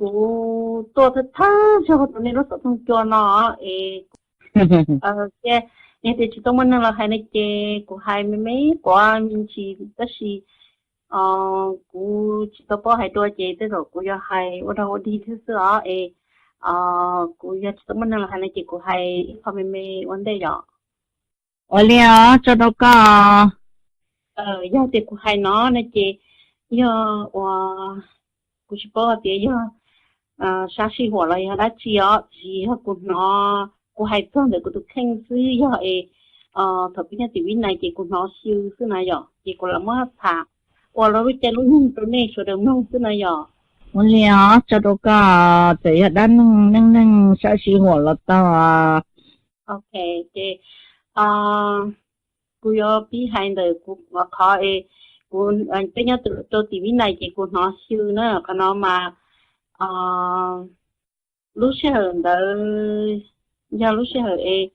Kuv tuaj thawj thawj zog rau nej lub xov tooj cua no es, yog tias tsis tau muaj neeg los hais ne ces kuv hais me me quav me ntsis tab sis kuv tsis tau paub hais dua ces tej zaum kuv yuav hais ua dog ua dig thiab xwb os es kuv yog tsis tau muaj neeg los hais ne ces kuv hais ib qho me me ua ntej yom. Ua li os, tso rau koj. Yog tias kuv hais no no ces yog uas kuv tsis paub hais tias yog sab sij huam los yog dab tsi os, tiam sis yog kuv hnov, kuv hais txog ntawm kuv tus kheej xwb yog es thaum peb nyob tim Vib Nais ces kuv hnov xyw xwb na yom, ces kuv lam muab tham ua lub caij lub nyoog rau nej sawv daws mloog xwb na yom. Ua li os, tso rau koj, txawm yog dab neeg neej neeg sab sij huam los tau. Ok, ces kuv yuav pib hais ntawm kuv qhov es kuv, peb nyob rau tim Vib Nais ces kuv hnov xyw na, qhov no mas lub sij hawm ntawd yog lub sij hawm es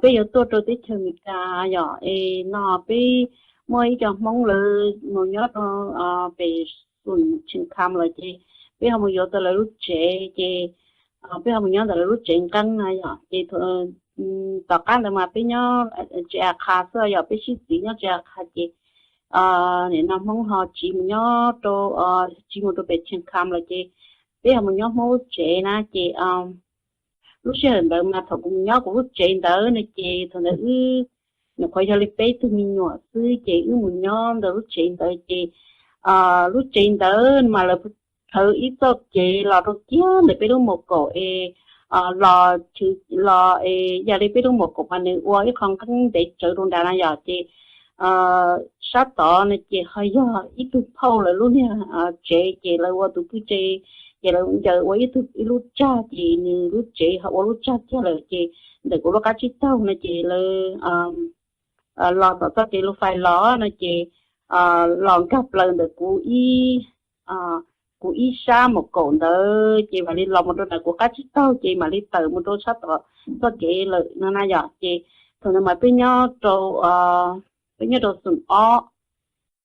peb yuav tuaj rau teb chaws Amelikas yom, es no peb muaj ib co Hmoob lawv mus nyob rau pem Xum Tshees Kham lawm ces peb ho mus yuav tau lawv lub tsev ces peb ho mus nyob ntawm lawv lub tsev nqeeb na yom, ces tom qab ntawd mas peb nyob tsev A Qha xwb yom, peb sib txiv nyob tsev A Qha ces nim no Hmoob ho tsiv mus nyob rau, tsiv mus rau pem Tshees Kham lawm ces peb ho mus nyob Hmoob lub tsev na ces lub sij hawm ntawd mas thaum kuv mus nyob kuv lub tsev ntawd no ces thaum ntawd wb nyuam qhuav yog li peb tug me nyuam xwb ces wb mus nyob ntawm lub tsev ntawd ces lub tsev ntawd mas lawv plhawv ib txoj kev los rau kiag ntawm peb lub mos kaum es los, los es yog li peb lub mos kaum mas nws ua ib qho nqeeb ntev tsawv rau nrad na yom, ces sab tod no ces ho yog ib tug phauj lawv lub niag tsev ces lawv ua tus pwj tsev, ces lawv ncaws ua ib tug ib lub tsag ces nws lub tsev ho ua lub tsag kiag lawm ces ntawm kuv lub qab tsib taug no ces lawv los tom txoj kev lus fais los no ces los nkag plaws ntawm kuv ib, kuv ib sab mos kaum ntawd ces mam li los mus rau ntawm kuv qab tsib taug ces mam li tawm mus rau sab tom txoj kev lawm no na yom. Ces thaum ntawd mas peb nyob rau, peb nyob rau Xum Ob,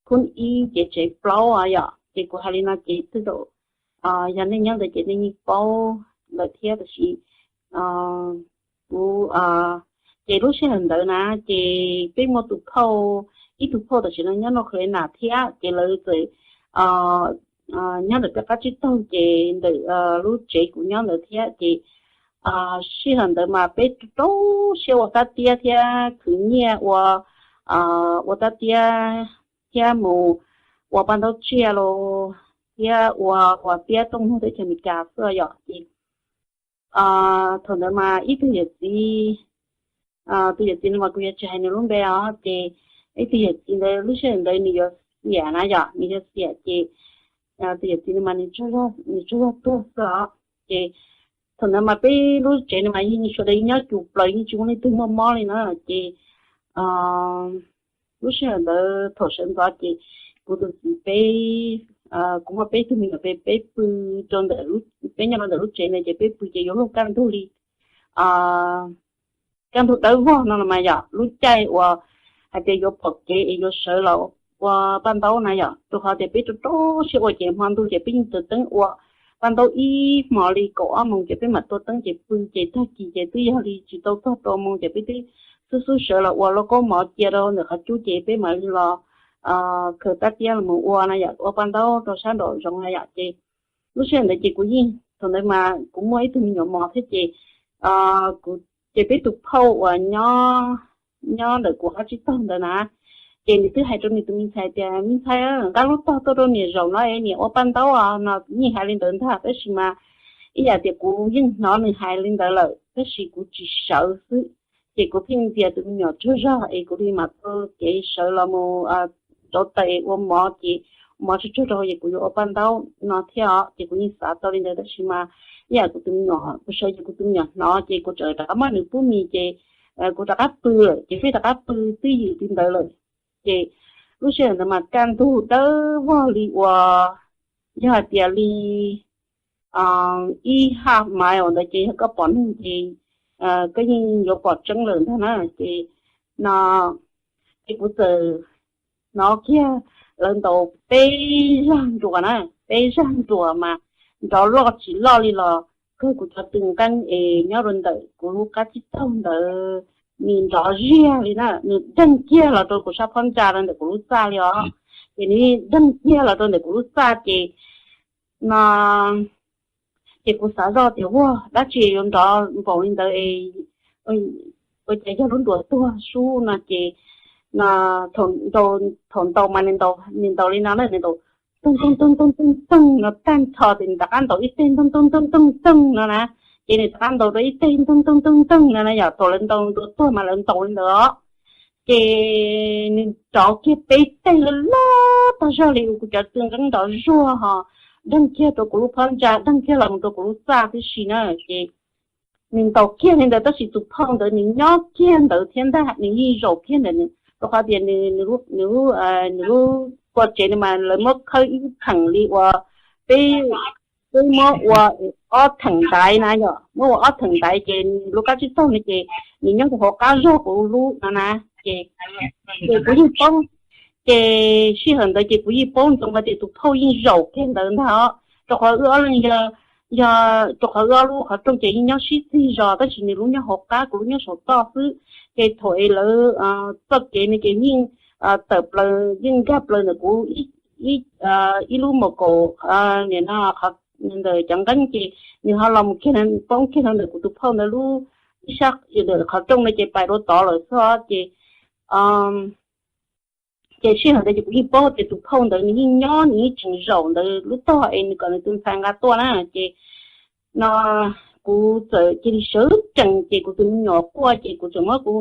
khub ib ces tsev plaub yom. Ces kuv hais li no ces tej zaum yog nej nyob ntawd ces nej yeej paub lawm thiab, tab sis kuv, ces lub sij hawm ntawd na ces peb muaj tus phauj, ib tug phauj tam sim no nyob North Carolina thiab ces lawv txawm nyob ntawm peb qab tsib taug ces ntawm lub tsev kuv nyob ntawd thiab ces sij hawm ntawd mas peb rau siab ua tab tiab thiab khwv nyiaj ua, ua tab tiab thiab mus ua paj ntaub tsiaj los thiab ua, ua tiab tooj mug teb chaws Amelikas xwb yom. Ces thaum ntawd mas ib tug yawm txiv, tus yawm txiv no mas kuv yuav tsis hais nws lub npe os, ces ib tug yawm txiv ntawd lub sij hawm ntawd nws yuav xiam na yom, nws yuav xiam ces tus yawm txiv no mas nws tsaug zog tuag xwb os. Ces thaum ntawd mas peb lub tsev no mas yeej sawv daws nyob cus plaws yeej tsis muaj leej twg muaj mob li na. Ces lub sij hawm ntawd thaum sawv ntxov ces kuv tus txiv peb, kuv muaj peb tug me nyuam peb, peb pw rau ntawm, peb nyob rau ntawm lub tsev ntawd ces peb pw ces yuav luag kaj ntug li kaj ntug dawb vog no los mas yom, lub caij uas hais tias yuav pom kev es yuav sawv los ua paj ntaub na yom, rau qhov tias peb rau rau siab ua ces hmo ntuj ces peb yeej tua teeb ua paj ntaub ib hmo li kaum ob moos ces peb mam tua teeb ces pw ces tag kis ces twb yog li tsis tau txog rau moos ces peb twb xub xub sawv los ua lauj kaub mov cia rau ntawm qhov cub ces peb mam li los khaws tab tiab los mus ua na yom, ua paj ntaub rau sab nraum zoov na yom. Ces lub sij hawm ntawd ces kuv yeej, thaum ntawd mas kuv muaj ib tug me nyuam mos thiab ces kuv, ces peb tus phauj uas nyob, nyob ntawm kuv qab tsib taug ntawd na, ces nws twb hais rau nws tus me ntxhais tias me ntxhais, nqa lub tog tuaj rau niam zaum no es niam ua paj ntaub no, yeej hais li ntawd ntag tab sis mas ib yam tias kuv yeej hnov nws hais li ntawd lawm tab sis kuv tsis sawv xwb. Ces kuv pheej ntxias tus me nyuam tsaug zog es kuv li mam taug kev sawv los mus rauv taws ua mov ces mov tsuag tsuag rau ces kuv yuav ua paj ntaub no thiab os. Ces kuv yeej xav tau li ntawd tab sis mas ib yam kuv tus me nyuam, kuv sawv ces kuv tus me nyuam hnov ces kuv tseem rov qab muab nws pub mis ces kuv rov qab pw lawm ces peb rov qab pw twj ywm li ntawd lawm. Ces lub sij hawm ntawd mas kaj ntug dawb vog li uas yog hais tias li ib haj maiv ntawd ces yog koj pom neeg ces koj yeej yuav pom tseeb lawm ntag na. Ces no ces kuv txawm hnov kiag lawv ntaus peb zaj nruas na, peb zaj nruas mas nrov loj tsis loj li los kawg kuv cov tw nqeeb es nyob rau ntawm kuv lub qab tsib taug ntawd nws nrov ziag li na, nws deeg kiag los rau kuv sab phab ntsa rau ntawm kuv lub txaj li os. Ces nws deeg kiag los rau ntawm kuv lub txaj ces no ces kuv xav zoj tias ua dab tsi yuav nrov npaum li ntawd, ua cas yog lub nruas tuag sub no ces no thaum ntaus mas nws ntaus li no na, nws ntaus toog toog toog toog toog toog no tag nrho ces nws rov qab ntaus ib teg toog toog toog toog toog no na, ces nws rov qab ntaus rau ib teg toog toog toog toog no na, yog thaum lawv ntaus nruas tuag mas lawv ntaus li ntawd os. Ces nws nrov kiag peb teg loj loj tag zog li uas kuv cov tw nqeeb nrov zuag ho deeg kiag rau kuv lub phab ntsa, deeg kiag los mus rau kuv lub txaj tib si na. Ces nws ntaus kiag li ntawd tab sis tus phauj ntawd nws nyob kiag ntawd thiab ntag, nws yeej zaum kiag ntawd, rau qhov tias nws lub, nws lub kua tsev no mas lawv muab khawb ib theem li uas peb, peb muab ua ob theem ntaiv na, yog muab ua ob theem ntaiv ces nws lub qab tsib taug no ces nws nyob rau hauv qab zog kuv lub no na. Ces, ces kuv yeej paub, ces sij hawm ntawd ces kuv yeej paub ntsoov hais tias tus phauj yeej zaum kiag ntawd ntag os, rau qhov wb ob leeg yog, yog rau qhov wb ob lub qhov rooj ces yeej nyob sib txig zos tab sis nws lub nyob hauv qab kuv lub nyob saum toj xwb. Ces thaum es lawv txoj kev no ces yeej tawm plaws yeej nkag plaws ntawm kuv ib lub mos kaum, nim no ntawm cov nqeeb ces nws ho los mus kiag poob kiag rau ntawm kuv tus phauj ntawd lub ib sab, qhov rooj no ces pais rau tod lawm xwb ces ces sij hawm ntawd ces kuv yeej paub tias tus phauj ntawd nws yeej nyob nws yeej tseem zaum ntawd lub tog es nws kom nws tus ntxhais nqa tuaj na. Ces no kuv txawm cia li sawv tsees ces kuv tus me nyuam quaj ces kuv txawm muab kuv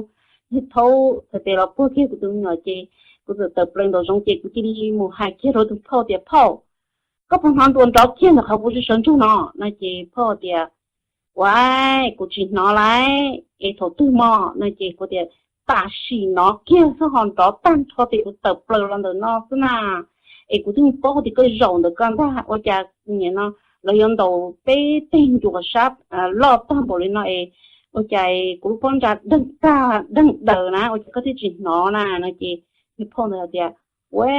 niag thaub txhais tes los puag kiag kuv tus me nyuam ces kuv txawm tawm plaws nraum zoov ces kuv cia li mus hais kiag rau tus phauj tias phauj, koj puas hnov nruas nrov kiag ntawm qhov kuv sawv ntsug no no ces phauj tias ua kuv tsis hnov lawm es thaum twg mog no ces kuv tias tam sim no kiag xwb ho nrov tag nrho ces kuv tawm plaws los ntawm no xwb na. Es kuv twb paub tias koj zaum ntawm koj ntag ua cas no lawv yuav ntaus peb teg ncuav sab loj tag npaum li no es ua cas kuv lub pob ntsa deeg tag deeg daws na ua cas koj thiaj tsis hnov na no ces niag phauj ntawd tias ua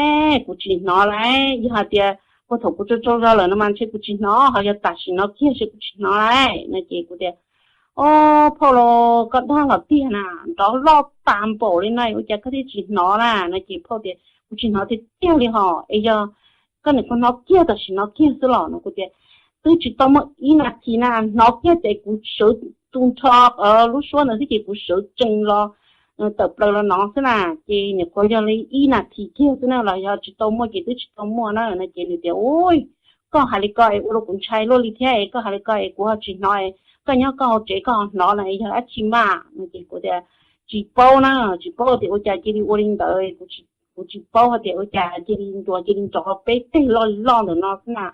kuv tsis hnov lawm, yog hais tias ua thaum kuv tsaug tsaug zog lawm no mas ntshe kuv tsis hnov ho yog tam sim no kiag ntshe kuv tsis hnov lawm no ces kuv tias o phauj los koj dag los tiag na, nrov loj tas npaum li no ua cas koj thiaj tsis hnov na no ces phauj tias kuv tsis hnov tiag tiag li hos es yog koj nim kuv hnov kiag tam sim no kiag xwb los no kuv tias twb tsis tau muaj ib nas this na hnov kiag ces kuv sawv tu nrho lub suab ntawd xwb ces kuv sawv tsees los tawm plaws los no xwb na ces nim qhuav yog li ib nas this kiag xwb na los yog tsis tau muaj ces twb tsis tau muaj na no ces nws tias u koj hais li ko es ua rau kuv ntshai luaj li thiab es koj hais li ko es kuv ho tsis hnov, koj nyob koj hauv tsev koj ho hnov no es yog dab tsi mas no ces kuv tias tsis paub na, tsis paub tias ua cas cia li ua li ntawd, kuv tsis paub hais tias ua cas cia li nruas cia li nrov peb teg loj li loj ntawm no xwb na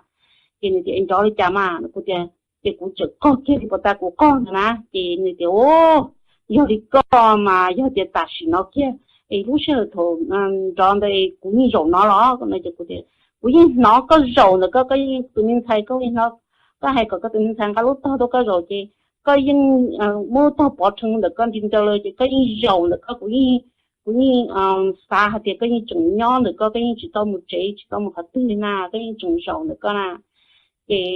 ces nws tias nrov li cas mas no kuv tias ces kuv txawm qog kiag li puas tas kuv qog ntawd na ces nws tias u yog li koj mas yog tias tam sim no kiag es lub sij hawm thaum nrov ntawd kuv yeej zaum no los no ces kuv tias kuv yeej hnov koj zaum ntawm koj, koj yeej tus me ntxhais koj yeej hnov, koj hais kom koj tus me ntxhais nqa lub tog tuaj koj zaum ces koj yeej muab lub tog pov rhees ntawm koj nti ntaw lawm ces koj yeej zaum ntawm koj, kuv yeej, kuv yeej xav hais tias koj yeej tseem nyob ntawm koj, koj yeej tsis tau mus tsev tsis tau mus qhov twg li na, koj yeej tseem zaum ntawm koj na ces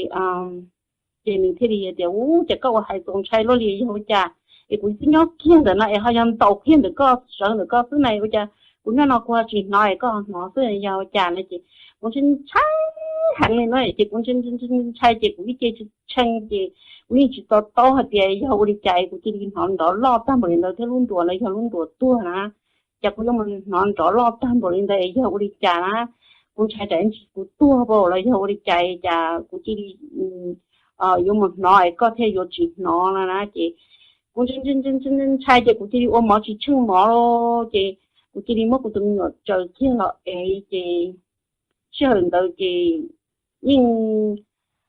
ces nws thiaj li tias u ces koj ua hais txaus ntshai luaj li yog ua cas es kuv twb nyob kiag ntawm no es ho yog ntaus kiag ntawm koj sawv ntawm koj xwb na ua cas kuv nyob no kuv ho tsis hnov es koj ho hnov xwb yog ua cas no ces kuv ntshai ntshai heev li no ces kuv ntshai ces kuv ib ce tshee ces kuv yeej tsis to taub hais tias yog ua li cas es kuv cia li hnov nrov loj tag npaum li ntawd thiab lub nruas no yog lub nruas tuag na ces kuv yuav mus hnov nrov loj tag npaum li ntawd es yog ua li cas na, kuv ntshai tsam ntsis kuv tuag pam los yog ua li cas cas kuv cia li yuav mus hnov es koj thiaj yuav tsis hnov no na ces kuv ntshai ces kuv cia li ua mov tsis tsheej mov los ces kuv cia li muab kuv tus me nyuam tsaws kiag los ev ces sij hawm ntawd ces yeej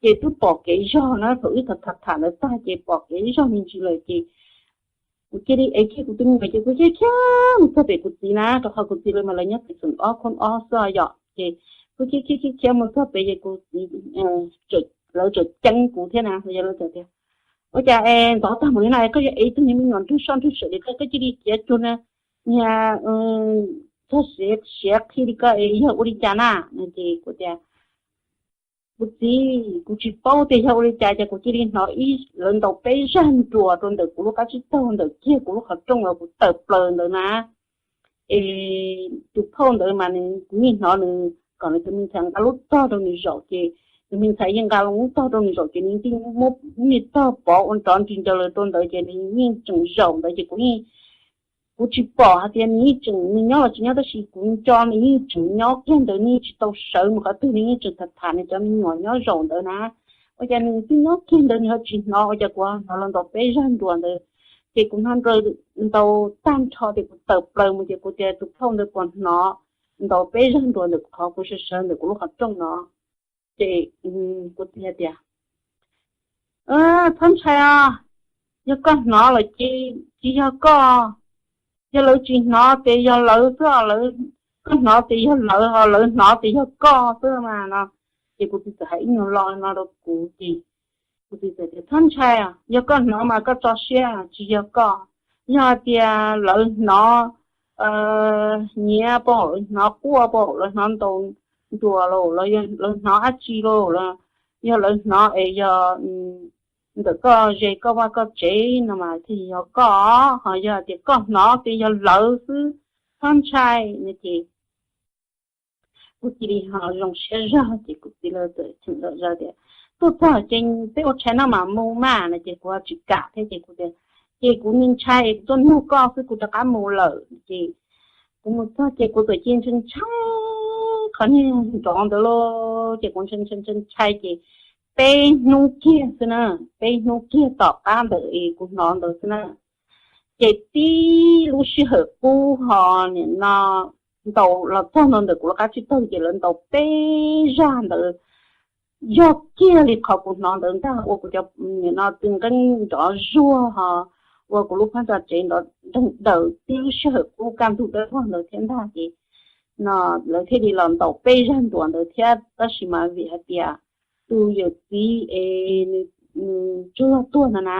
ces twb pom kev zog na, thaum wb tham tham ntawd tag ces pom kev zog me ntsis lawm ces kuv cia li ev kiag kuv tus me nyuam ces kuv cia li khiav mus txog pem kuv txiv na, rau qhov kuv txiv lawv mas lawv nyob pem xeem ob khob ob xwb yom ces kuv cia li khiav khiav khiav mus txog pem ces kuv txiv lawv tseem ceeb kuv thiab na, yog lawv tias ua cas es ntov tag mus li no koj yuav ev tus me nyuam nrog soj nrog sawm li koj, koj cia li khiav cuag na, niag txog siav qhi li koj es yog ua li cas na no ces kuv tias Kuv txiv, kuv tsis paub tias yog ua li cas ces kuv cia li hnov ib lawv ntaus peb zaj nruas rau ntawm kuv lub qab tsib taug ntawm kiag kuv lub qhov rooj uas kuv tawm plaws ntawd na. Es tus phauj ntawd mas nws, kuv yeej hnov nws kom nws tus me ntxhais nqa lub tog rau nws zaum ces tus me ntxhais yeej nqa lub tog rau nws zaum ces nws yeej muab niag tog pov ua nrov nris nraws lawm rau ntawd ces nws yeej tseem zaum ntawd ces kuv yeej, kuv tsis pom hais tias nws yeej tseem, nws nyob los tsis nyob tab sis kuv nco nws yeej tseem nyob kiag ntawd, nws yeej tsis tau sawv mus qhov twg, nws yeej tseem tham tham nws cov me nyuam nyob zaum ntawd na. Ua cas nws twb nyob kiag ntawd nws ho tsis hnov, ua cas kuv hnov los ntaus peb zaj nruas ntawd. Ces kuv hnov ntaus tag nrho ces kuv tawm plaws mus ces kuv tias tus phauj ntawd puas hnov ntaus peb zaj nruas ntawm qhov kuv sawv sawv ntawm kuv lub qhov rooj no. Ces kuv txiv hais tias, txhob ntshai os, yog koj hnov lawm ces tsis yog koj, yog lawv tsis hnov ces yog lawv xwb, koj hnov ces yog lawv, ho lawv hnov ces yog koj xwb mas no. Ces kuv txiv txawm hais ib nyuag lo no rau kuv ces kuv txiv txawm tias, txhob ntshai, yog koj hnov mas koj tso siab, tsis yog koj. Yog hais tias lawv hnov nyiav pom, hnov quaj pom, lawv hnov ntaus nruas los, lawv hnov dab tsi los, yog lawv hnov es yog ntawm koj ze koj vaj koj tsev no mas thiaj yog koj, ho yog hais tias koj hnov ces yog lawv xwb, txhob ntshai no ces kuv cia li ho zoo siab zog ces kuv txiv lawv txawm cheem zog tias, tuaj txog ces peb ua tshais noj mam mus mas no ces kuv tsis kam thiab ces kuv tias, ces kuv ntshai es kuv tuaj nug koj xwb, kuv rov qab mus lawm ces kuv mus txog ces kuv txawm cia ntshai ntshai qhov niag nrov ntawd lauj, ces kuv ntshai ntshai ntshai ntshai ces peb hnub kiag xwb na, peb hnub kiag tom qab ntawd es kuv hnov ntawd xwb na. Ces tib lub sij hawm qub ho nim no ntaus los txog no ntawm kuv lub qab tsib taug ces lawv ntaus peb zaj ntawd yog kiag li qhov kuv hnov ntawd ntag, ua kuv cov nim no tw nqeeb nrov zuag ho ua kuv lub phab ntsa tsev nrov deeg daws tib lub sij hawm qub kaj ntug dawb vog ntawd thiab ntag ces no lawv thiaj li los ntaus peb zaj nruas ntawd thiab, tab sis mas vim hais tias tus yawm txiv es nws tsaug zog tuag no na,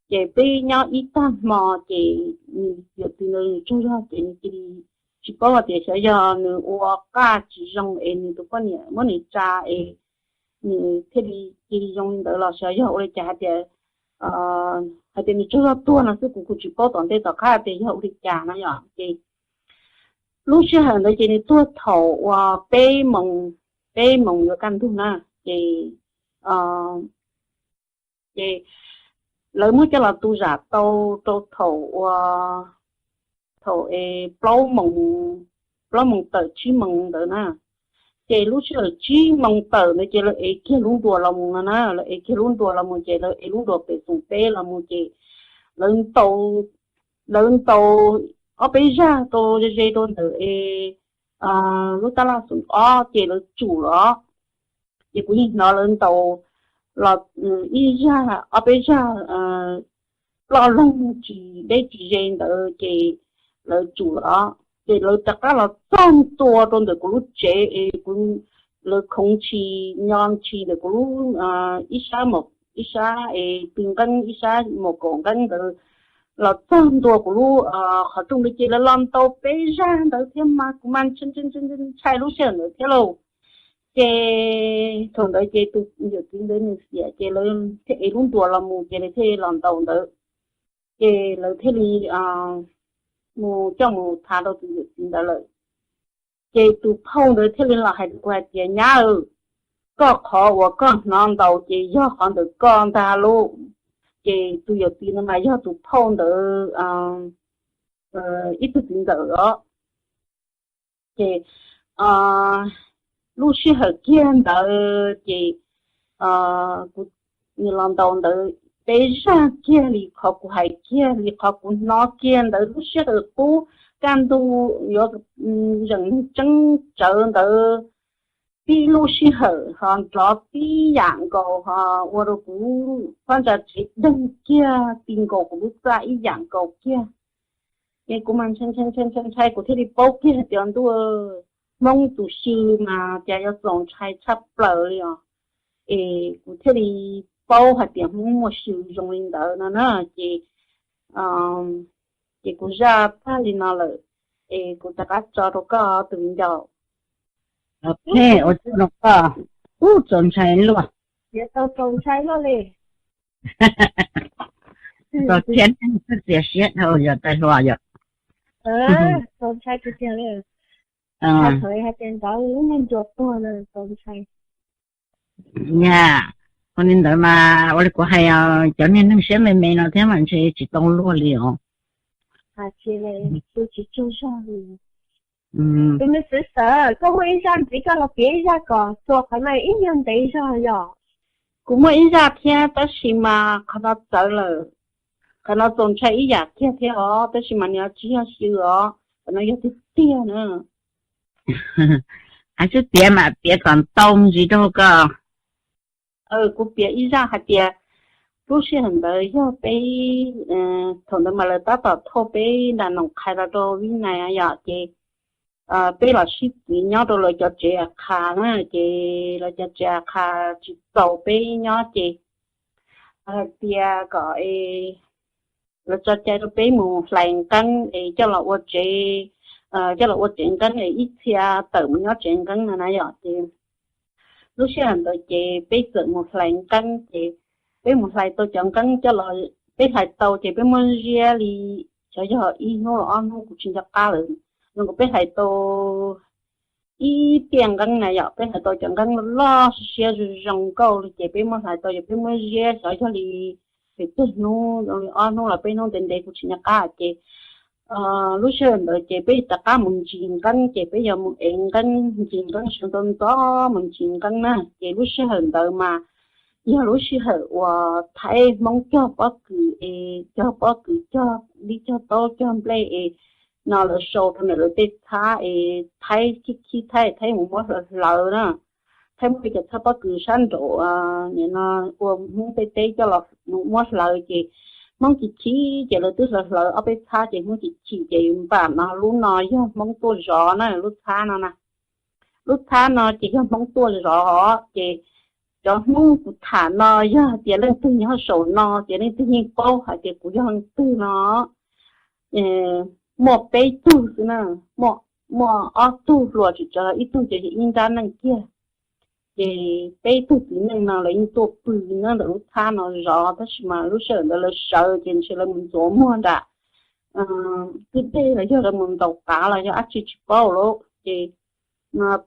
ces peb nyob ib tag hmo ces nws yawm txiv ntawd nws tsaug zog ces nws cia li tsis paub hais tias xyov yog nws ua qaj tsis zoo es nws tus poj niam muab nws tsa es nws thiaj li cia li zoo li ntawd los xyov yog ua li cas hais tias, hais tias nws tsaug zog tuag no xwb, kuv kuj tsis paub tom ntej tom qab tias yog ua li cas no yom. Ces lub sij hawm ntawd ces nws tuag thaum uas peb moos, peb moos yuav kaj ntug na, ces ces lawv muab coj los tu zam tau rau thaum uas, thaum es plaub moos, plaub moos tawm tsib moos ntawd na. Ces lub sij hawm tsib moos tawm ntawd ces lawv ev kiag lub nruas los mus no na, lawv ev kiag lub nruas los mus ces lawv ev lub nruas pem xoom peb los mus ces lawv ntaus, lawv ntaus ob peb zaj rau ze ze rau ntawm es lub tab laj xoom ob ces lawv tsum los. Ces kuv yeej hnov lawv ntaus los ib zaj ob peb zaj ploj loog tsis deb tsis ze ntawd ces lawv tsum los. Ces lawv rov qab los txog ntua rau ntawm kuv lub tsev es kuv, lawv khoov ntshis nyo ntshis ntawm kuv lub ib sab, ib sab es tw nqeeb ib sab mus kaum nqeeb ntawd los txog ntua kuv lub qhov rooj ntawd ces lawv los ntaus peb zaj ntawd thiab mas kuv mas ntshai lub sij hawm ntawd thiab lauj. Ces thaum ntawd ces tus yawm txiv ntawd nws xiam ces lawv thiaj ev lub nruas los mus ces lawv thiaj los ntaus ntawd. Ces lawv thiaj li mus coj mus thav rau tus yawm txiv ntawd lawm. Ces tus phauj ntawd thiaj li los hais rau kuv hais tias, nyab, koj qhov uas koj hnov ntaus ces yog qhov ntawm koj ntag lauj. Ces tus yawm txiv no mas yog tus phauj ntawd ib tug txiv ntxawm os. Ces lub sij hawm kiag ntawd ces kuv, nws los ntaus ntawd peb zaj kiag li qhov kuv hais kiag li qhov kuv hnov kiag ntawd lub sij hawm qub kaj ntug yuav zeem neeg tseeb tsawv ntawd. Tib lub sij hawm ho nrov tib yam nkaus ho ua rau kuv phab ntsa tsev deeg kiag ti nkaus kuv lub txaj ib yam nkaus kiag. Ces kuv mas ntshai ntshai ntshai ntshai ntshai kuv thiaj li paub kiag tias ntuj, Hmoob tus xyw mas cas yuav txaus ntshai tshaj plaws li os. Es kuv thiaj li paub hais tias Hmoob muaj xyw zoo li ntawd no na. Ces ces kuv zaj tag li no lawm, es kuv rov qab tso rau koj tus viv ncaus. Ua tsaug rau koj. Ub, txaus ntshai luaj. Txaus ntshai luaj li. Txaus thiab, txias siab dhau yog tais hluas yom. Txaus ntshai tiag tiag li. Hais tias ntawd lub neej ncuav tuag, txaus ntshai. Yam, ua li ntawd mas ua li kuv hais, cov niag neeg siab me me no thiab mas ntshe tsis tau luag li os. Tus me xwv xav, koj muaj ib zaj ntxiv koj los piav ib zaj kom txuas qhov no ib nyuag ntev zog yom. Kuv muaj ib zaj thiab tab sis mas qhov no txawv lawm. Qhov no txaus ntshai ib yam kiag thiab os, tab sis mas nws tsis yog xyw os, qhov no yog tiag tiag na. Hais xwb piav mas piav kom ntau me ntsis rau koj. Kuv piav ib zaj hais tias lub sij hawm ntawd yog peb, thaum ntawd mas lawv tab tom thauj peb nram Noom Qhais los rau Vib Nais yom, ces peb los sib txiv nyob rau lawv cov tsev a qha na, ces lawv cov tsev a qha tsis txaus peb nyob ces hais tias kom lawv tso cai rau peb mus hlais nqeeb es coj los ua tsev, coj los ua tsev nqeeb es ib txhia tawm mus nyob tsev nqeeb no na yom. Ces lub sij hawm ntawd ces peb txawm mus hlais nqeeb ces peb mus hlais tau cov nqeeb coj los, peb hlais tau ces peb muab ziab li, xyov yog ib hnub los ob hnub kuv tsis nco qab lawm, zoo nkaus peb hlais tau ib tiaj nqeeb na yom, peb hlais tau cov nqeeb loj siab zoo zoo nkauj li ces peb muab hlais tau ces peb muab ziab xyov yog li peb teg hnub, ob hnub los peb hnub ntev ntev kuv tsis nco qab ces lub sij hawm ntawd ces peb rov qab mus ntsis nqeeb ces peb yog mus ev nqeeb, ntsis nqeeb sawv ntxov ntxov mus ntsis nqeeb na ces lub sij hawm ntawd mas yog lub sij hawm uas Thaib Hmoob cog pob kws es cog pob kws cog li cog taub cog nplej es no lawv sau rau ntawm lawv tej txhab es Thaib khib khib Thaib, Thaib mus muab hlawv hlawv na. Thaib muab cov txhab pob kws sab nraum nim no ua Hmoob tej teb coj los muab hlawv ces Hmoob chim chim ces lawv twb hlawv hlawv ob peb txhab ces Hmoob chim chim ces npam no lub no yog Hmoob tuaj zov na, lub txhab no na. Lub txhab no ces yog Hmoob tuaj zov ces cov Hmoob kuv tham no yog hais tias leej twg nyob saum no ces leej twg yeej paub hais tias kuv yog leej twg no. Muaj peb tug xwb na, muaj ob tug hluas tsis tsawg, ib tug ces yog ib nrab neej kiag. Ces peb tug txiv neej no lawv yeej tuaj pw nyob ntawm lub txhab no zov tab sis mas lub sij hawm ntawd lawv sawv ces ntshe lawv mus ntxuav muag nram kwj deg los yog lawv mus ntaus qav los yog dab tsi tsis paub lawm ces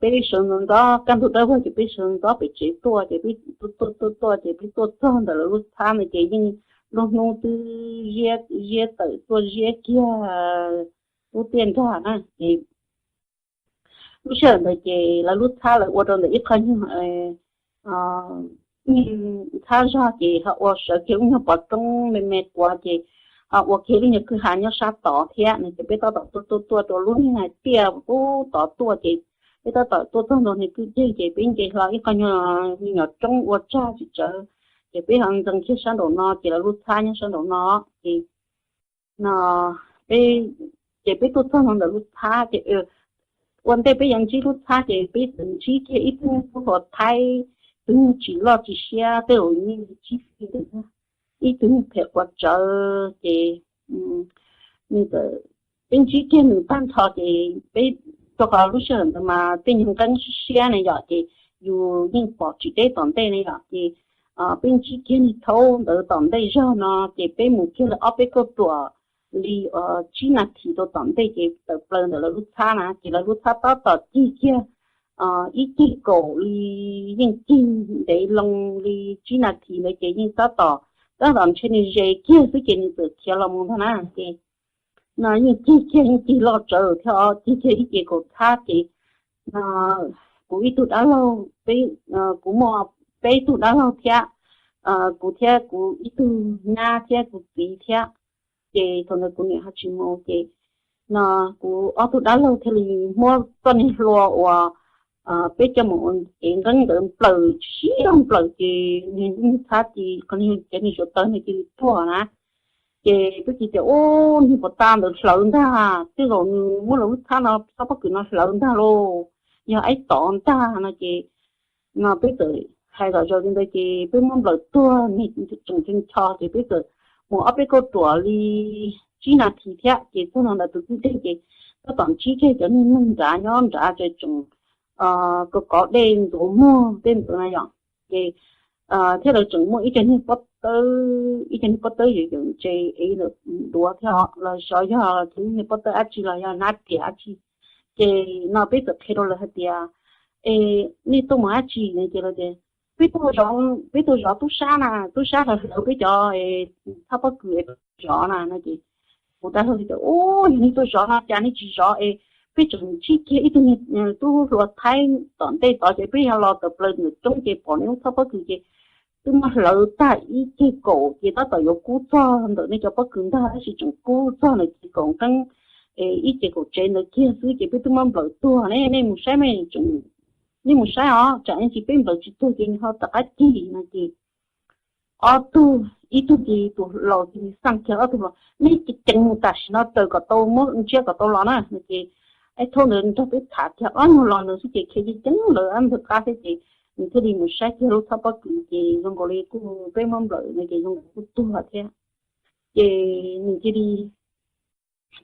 peb sawv ntxov ntxov kaj ntug dawb vog ces peb sawv ntxov pem tsev tuaj ces peb tuaj tuaj tuaj ces peb tuaj txog ntawm lawv lub txhab no ces yeej lub hnub twb ziab, ziab tawm tuaj ziab kiag lub tiaj nrag na ces lub sij hawm ntawd ces lawv lub txhab lawv ua rau ntawm ib qho nyuag txhab zog ces ho ua sawv kiag lub nyuag pov roob me me quav ces ho ua kiag lub nyuag kwj ha nyob sab tod thiab no ces peb tab tom tuaj tuaj tuaj rau lub niag tiaj pub tod tuaj ces peb tab tom tuaj txog ntua niag kwj deg ces peb nce hlo ib qho nyuag me nyuam roob ua tsag tsis tsawv ces peb ho ntxeev kiag sab nraum no ces lawv lub txhab nyob sab nraum no ces no peb, ces peb tuaj txog no ntawm lub txhab ces ua ntej peb yuav ntsib lub txhab ces peb txawm ntsib kiag ib tug tub hluas Thaib, tus nyuag tsis loj tsis siab tej zaum ntsib ib tug nyuag phem quav tsawv ces nws txawm, peb ntsib kiag nws tag nrho ces peb, rau qhov lub sij hawm ntawd mas tej nyuag nqeeb siab siab ne yom ces yus yeej pom tsis deb tom ntej ne yom ces peb ntsib kiag niag thaub ntawd tom ntej zog no ces peb mus kiag li ob peb kauj ruam li tsib nas this rau tom ntej ces tawm plaws ntawm lawv lub txhab na ces lawv lub txhab tab tom cig kiag ib ceg kaum li, yeej cig ntev loo li tsib nas this ntawd ces yeej tab tom, tab tom ntshe nws ze kiag xwb ces nws txawm khiav los mus ntag na ces no yeej cig kiag yeej cig loj tsawv thiab os, cig kiag ib ce kaum txhab ces no kuv ib tug dab laug, kuv muaj peb tug dab laug thiab, kuv thiab kuv ib tug nyab thiab kuv txiv thiab, ces thaum ntawd kuv niam ho tsis mus ces no kuv ob tug dab laug thiaj li muab txoj niag hlua uas peb coj mus ev nqeeb ntawd nplawm siab nplawm ces niag txhab ces qhov niag cov niag suav tawv niag cia li tuag na. Ces peb cia tias ub niag puas tag ntawd hlawv ntag, tej zaum nws muab lawv lub txhab no, txhab pob kws no hlawv ntag lauj, yog aib tod ntag no ces no peb txawm hais zom zaws li ntawd ces peb muab nplawm tuag, niag tseem ncho ces peb txawm mus ob peb kauj ruam li tsib nas this thiab ces txog no ntawm tus kwj deg ces tab tom ntsib kiag cov niag neeg nrad nyob nrad ces tseem kov kov dej ntxuav muag tej ntawd na yom. Ces thiab lawv tseem muaj ib co niag pob tawb, ib co niag pob tawb yawm yawm ntse es ntawm duav thiab, los xyov yog cov niag pob tawb dab tsi los yog hnab riam dab tsi. Ces no peb txawm qhia rau lawv hais tias, es nej tuaj mus dab tsi no? Ces lawv tias, peb tuaj zov, peb tuaj zov tub sab na, tub sab hlawv hlawv peb cov txhab pob kws es peb zov na no. Ces kuv tab hluas tias, ub, yog nej tuaj zov no cas nej tsis zov es peb tseem ntsib kiag ib tug tub hluas Thaib tom ntej tod ces peb yog los tawm plaws ntawm roob ces pom nej lub txhab pob kws ces twb muab hlawv tag ib ceg kaum ces tab tom yuav kub txog ntawm nej cov pob kws ntag, tab sis tseem kub txog ntawm ceg kaum nqeeb, ib ceg kaum tsev ntawd kiag xwb ces peb twb muab nplawm tuag ne. Nej mus saib, nej mus saib os, tsam ib ntsis peb nplawm tsis tuag ces nws ho rov qab cig no. Ces ob tug, ib tug ces tus laus ces xaj kiag ob tug los, nej ceev mus tam sim no raws kom tau, muab ntsiab kom tau los na no. Ces Aib Thaub ntawd nrog peb tham kiag ob nyuag los ntawd xwb ces khiav ceev ceev lawm ob ntug qab thiab ces nws thiaj li mus saib kiag lub txhab pob kws ces zoo nkaus li kuj peb muab nplawm no ces zoo nkaus kuj tuag thiab. Ces nws cia li,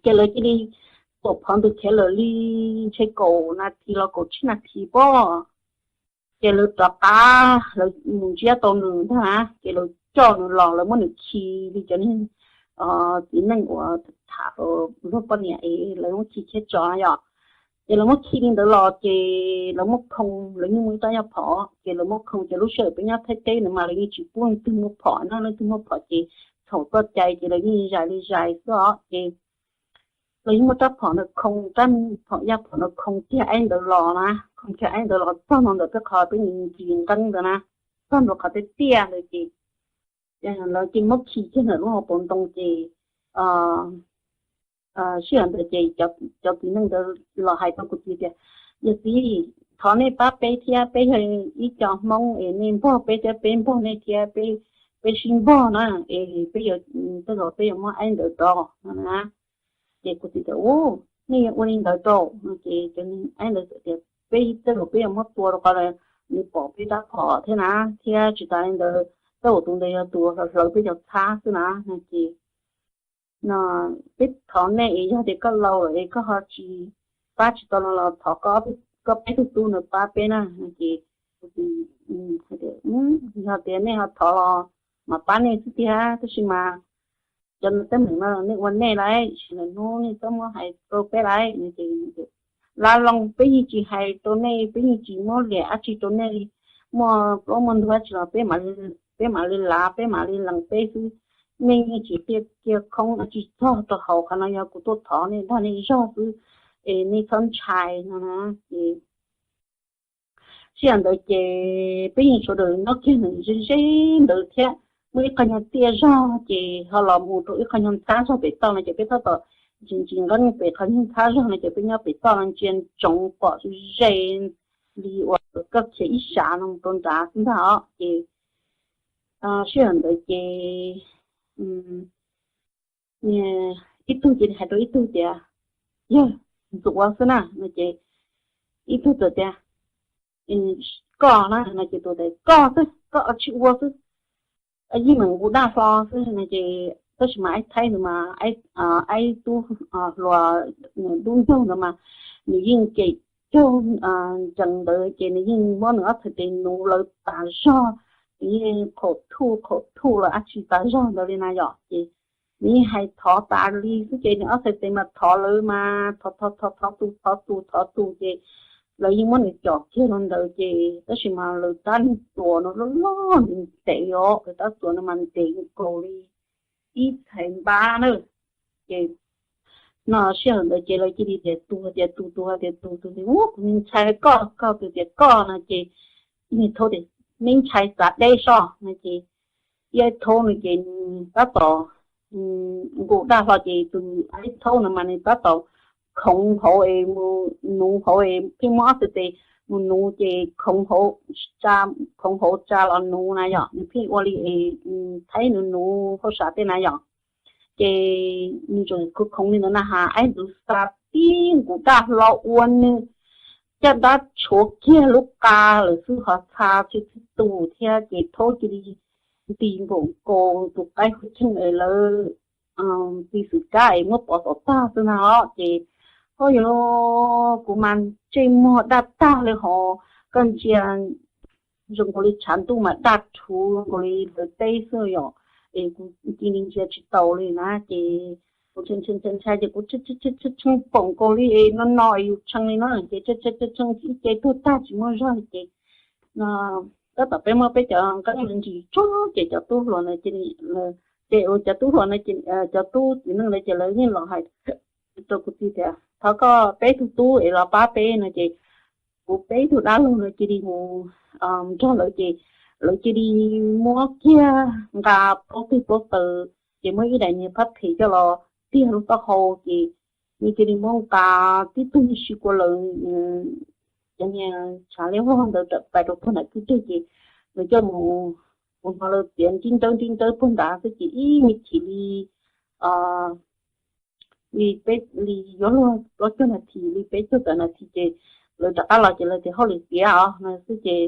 ces lawv cia li tuam phov ntws khiav lawm li ntshe kaum nas this los kaum tsib nas this pob. Ces lawv rov qab, lawv mus ntsiab tau nws ntag ces lawv coj nws los, lawv muab nws khi li cov niag txiv neej uas tham luag poj niam es lawv muab khi khiab tso na yom. Ces lawv muab khi li ntawd los ces lawv muab khoo, lawv yeej muaj ib rab nyuag phom ces lawv muab khoo ces lub sij hawm peb nyob Thaib teb ntawd mas lawv yeej tsis pub leej twg muaj phom no, leej twg muaj phom ces txhaum txoj cai ces lawv yeej zais li zais xwb os. Ces lawv yeej muab rab phom ntawd khoo, rab phom yaj phom ntawd khoo kiag Aib ntawd los na, khoo kiag Aib ntawd los txog ntua ntawm peb qhov peb ncig nqeeb ntawd na, txog ntua qhov tiaj tiaj ntawd ces lawv cia li muab khi kiag ntawm lub hauv paus ntoo ces sij hawm ntawd ces cov txiv neej ntawd los hais rau kuv txiv tias, yawm txiv, thov nej pab peb thiab, peb yog ib co Hmoob es nej npog peb thiab peb npog nej thiab, peb sib npog na, es peb yuav, tej zaum peb yuav muab Aib ntawd rau no na. Ces kuv txiv tias, u, nej yuav ua li ntawd rau no ces cov Aib ntawd tias, peb tej zaum peb yuav muab tua rau qhov nws pom peb rab phom thiab na, thiab tsis tas li ntawd tej zaum tus ntawd yog tus hlawv peb cov txhab xwb na no ces no, peb thov nej es yog tias koj laus lawm es koj ho tsis pab tsis tau no los thov koj peb tug tub no pab peb na no ces kuv txiv hais tias, yog tias nej ho thov los mam pab nej xwb tiag, tab sis mas cov no teeb meem no nej ua nej lauj, sim lwm hnub nej txhob muab hais rau peb lauj no ces, la loos, peb yeej tsis hais rau nej, peb yeej tsis muab liam dab tsi rau nej li, muaj plaub muaj ntug dab tsi los peb mam li lav, peb mam li lees peb xwb, nej yeej tsis qhia khoob dab tsi txog rau hauv qhov no, yog kuv tuaj thov nej dag nej zog xwb es nej txhob ntshai no na ces sij hawm ntawd ces peb yeej sawv daws nyob kiag ntawm ze ze ntawd thiab, muaj ib qho nyuag tiaj zog ces ho los mus rau ib qho nyuag ntxhab zog pem toj no ces peb tab tom ntsis ntsis nqeeb pem qhov nyuag ntxhab zog no ces peb nyob pem toj no ntsia ntsoov pom ze li uas koj khiav ib sab no mus rau nrad xwb ntag os ces sij hawm ntawd ces ib tug cia li hais rau ib tug tias, yawg, ntxuav xwb na no ces ib tug txawm tias, koj na no ces tus tias, koj xwb, koj tsis ua xwb, yeej meem nqus daj hlo xwb no ces tab sis mas Aib Thaib ntawd mas, Aib tub hluas dub ncaug ntawd mas nws yeej cem caug ncees ntawd ces nws yeej muab nws ob txhais tes nuv lawv tas zog, nws yeej qhaum thuj qhaum thuj lawv dab tsi tas zog ntawd li na yom ces nws yeej hais thov tas li xwb ces nws ob txhais tes mas thov lawv mas thov thov thov tus thov tus thov tus ces lawv yeej muab nws com kiag rau ntawd ces tab sis mas lawv rab niag txuas no loj loj ntev ntev os, lawv rab txuas no mas ntev nkaus li ib txhais npab na ces no sij hawm ntawd ces lawv cia li tias tus tias tus, tus tias tus, tus tias u, kuv ntshai koj, koj tus tias koj no ces niag thaub tias, neb ntshai txav deb soj no ces ib Aib Thaub no ces nws tab tom nqus daj hlo ces tus Aib Thaub no mas nws tab tom khoov hauv es mus nuv hauv es pheej muab ob txhais tes mus nuv ces khoov hauv tsa los nuv na yom, nws pheej ua li es Thaib nws nuv hauj sam tej na yom. Ces nws tseem khoov khoov li ntawd na has Aib ntawd xa tib nqus daj hlo ua nws caj dab tshuav kiag lub qa lawm xwb ho txha txhij txhij tus thiab ces Thaub cia li nti npaum nkaus tus qaib hwj cheej es lawv nti xwm kab es muab pov tom tag xwb na os ces Ua yog kuv mas ntsej muag daj tag li hos, koj ntsia zoo nkaus li tshav ntuj mas daj rhuv zoo nkaus li lawv teb xwb yom. Es kuv cia li ntsia tsis taus li na ces kuv ntshai ntshai ntshai ces kuv tshee poom nkaus li no no es yus tshee li no ces tshee tshee ib ce tuag tag tsis muaj zog li ces tab tom peb muab peb cov nqeeb ntsis tsuag ces cov tub hluas na ces, ces ua cov tub hluas na ces cov tub txiv neej ntawd ces lawv yeej los hais rau kuv txiv tias thov koj peb tug tub es los pab peb no ces kuv peb tug dab laug no cia li mus nrog lawv ces lawv cia li muab kiag nqa plaub teg plaub taw ces muab ib daim niag phab phem coj los tiag lub taub hau ces nws cia li muab nqa tib tug si kua lawv cov niag tshav liab vog ntawd pais rau puag nram kwj deg ces lawv coj mus, kuv hnov lawv piav nrib nrawb nrib nrawb puag nrad xwb ces ib me chim li li peb li yuav luag plaub caug nas this li peb caug tawm nas this ces lawv rov qab los ces lawv tias hauj lwm tiav os no xwb ces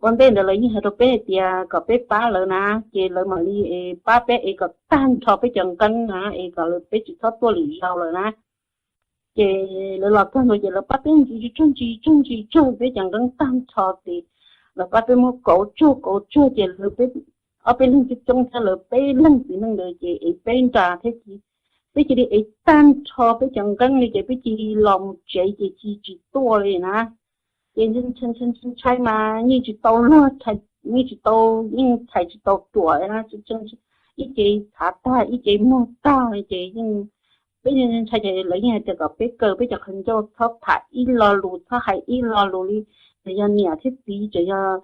ua ntej ntawd lawv yeej hais rau peb hais tias kom peb pab lawv na ces lawv mam li pab peb es kom tag nrho peb cov nqeeb na es kom lawv peb tsis txhob tuaj lwm zaus lawm na. Ces lawv los txog ntawd ces lawv pab peb ntsis tsuag ntsis tsuag ntsis tsuag peb cov nqeeb tag nrho ces lawv pab peb muab kauv tsuag kauv tsuag ces lawv peb ob peb leeg coob coob thiab lawv peb leeg txiv neej ntawd ces ev peb nra thiab ces peb cia li ev tag nrho peb cov nqeeb li ces peb cia li los mus tsev ces cia li tsis tuaj li na. Ces ntshai mas yeej tsis tau luag, yeej tsis tau, yeej thaiv tsis tau ruam na, ib ce txhav tag ib ce muag tag ces yeej, peb ntshai ces lawv yeej hais tias kom peb kaw peb cov qhov ncauj txhob tham ib lo lus txhob hais ib lo lus li, txawm yog niam thiab txiv txawm yog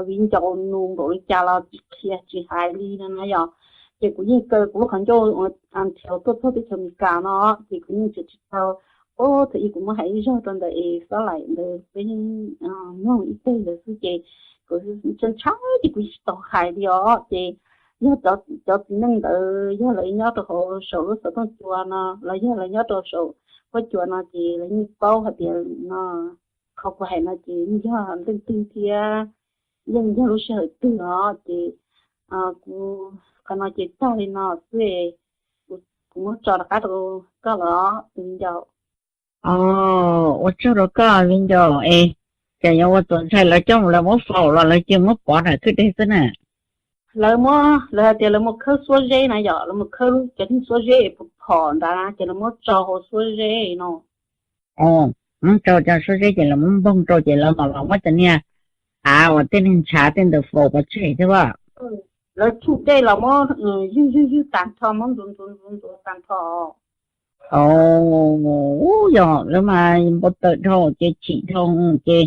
viv ncaus nus npaum li cas los tsis qhia tsis hais li no na yom. Ces kuv yeej kaw kuv lub qhov ncauj nrhiav tuaj txog teb chaws Amelikas no ces kuv yeej tsis tau, thaum ub kuv muab hais ib zaug rau ntawm es xob laim ntawd peb mloog ib teg ntawd xwb ces kuv ntshai ntshai ces kuv tsis tau hais li os ces yog cov txiv neej ntawd yog lawv nyob rau hauv saum lub xov tooj cua no los yog lawv nyob rau saum huab cua no ces lawv yeej paub hais tias no qhov kuv hais no ces yog leej twg thiab yeej yog lub sij hawm twg os ces kuv qhov no ces tag li no xwb, kuv muab tso rov qab rau koj los viv ncaus. Ua tsaug rau koj viv ncaus es, ces yog ua txuas ntshai lawv coj mus lawv muab faus los lawv cia muab pov nram kwj deg xwb na. Lawv muab, lawv hais tias lawv mus khawb xuab zeb na yom, lawv mus khawb lub cov niag xuab zeb es phom nrad ces lawv muab tso hauv xuab zeb no. Muab tso cov xuab zeb ces lawv muab npoog rau ces lawv mam los muab cov niag av uas tej niag ntshav tej ntawd faus pov tseg thiab as. Lawv tsum dej los muab ywg ywg ywg tag nrho muab ntxuav ntxuav ntxuav ntxuav tag nrho. Yog lawv mas npau taws dhau ces chim dhau ces,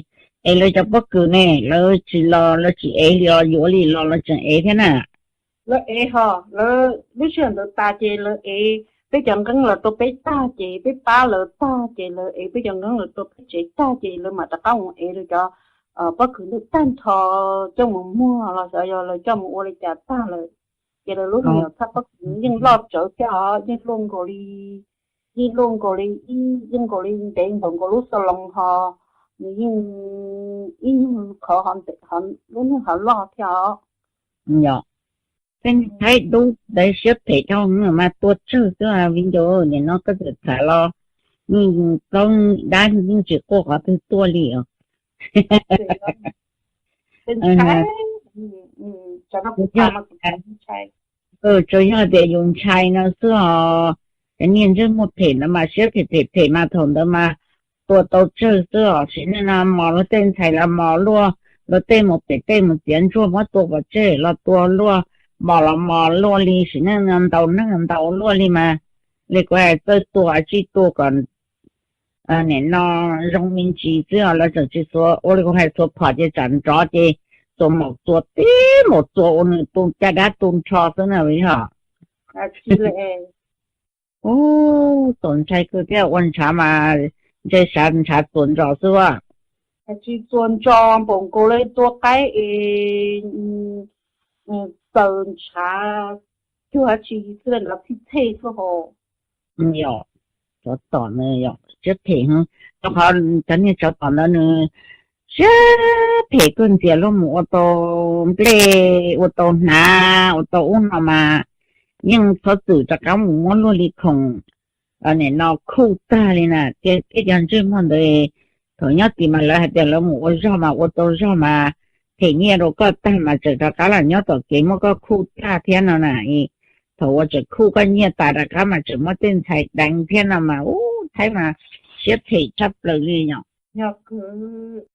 es lawv cov pob kws ne lawv tsis los lawv tsis ev li os, yuav li los lawv tseem ev thiab na. Lawv ev ho, lawv lub sij hawm ntawd tas ces lawv ev peb cov nqeeb los rau peb tag ces peb pab lawv tag ces lawv ev peb cov nqeeb los rau peb tsev tag ces lawv mam rov qab mus ev lawv cov pob kws ntawd tag nrho coj mus muag los xyov yog lawv coj mus ua li cas tag lawm. Ces lawv lub me nyuam txhab pob kws yeej loj tsawv thiab os, yeej luaj nkaus li, yeej luaj nkaus li, yeej nkaus li ntev npaum nkaus lub xo loos ho, nws yeej ib nyuag qhov lub nyuag hov loj thiab os. Yog, peb Thaib dub ntawd siab phem dhau mas tua tsawg xwb viv ncaus, nim no koj txawm tham los yeej plaub dab yeej tsis quaj qhov twg tuaj li os. Tsuas yog tias yus ntshai no xwb os, cov niag ntsej muag phem ntawd mas siab phem phem phem mas thaum ntawd mas tua tau tsawg xwb os. Sim neej no mos luag tej ntxhais los mos luaj, luag tej mus pem tej mus txiav ntsuag muab tua pov tseg los tua luaj, mos los mos luaj li. Sim neej no ntaus neeg ntaus luaj li mas li kuv hais txawj tua tsij tua kom nim no zoo me ntsis xwb os. Lawv tseem tsis xuav ua li kuv hais, xuav phom ces tsam nrov ces xuav maum txuas tib maum txuas ua nws tu caj dab tu nrho xwb na yog. Ub, txaus ntshai kawg thiab, ua ntshav mas ntshe sav ntshav txuas ntsos xwb as. Tsis txuas ntsos npaum nkaus li tua qaib es txaws ntshav cuag dab tsi xwb, nrov txhij txhej xwb hos. Yog, tsov tom ntawd yog siab phem, rau qhov cov niag tsov tom ntawd nws siab phem kawg, ntxias luag mus ua tau nplej, ua tau hnav, ua tau ub no mas yeej txhob txwm rov qab mus muab luag li khoom nim no khuj tag li na. Tias tej cov ntsej muag ntawd thaum nyob tim mas lawv hais tias lawv mus ua zog mas ua tau zog mas them nyiaj rau koj tag mas tseem rov qab los nyob tom kev muab koj khuj tag thiab no na. Thaum uas tseem khuj koj nyiaj tas rov qab mas tseem muab tej ntxhais deev thiab no mas ub, Thaib mas siab phem tshaj plaws li yom. Yog kwv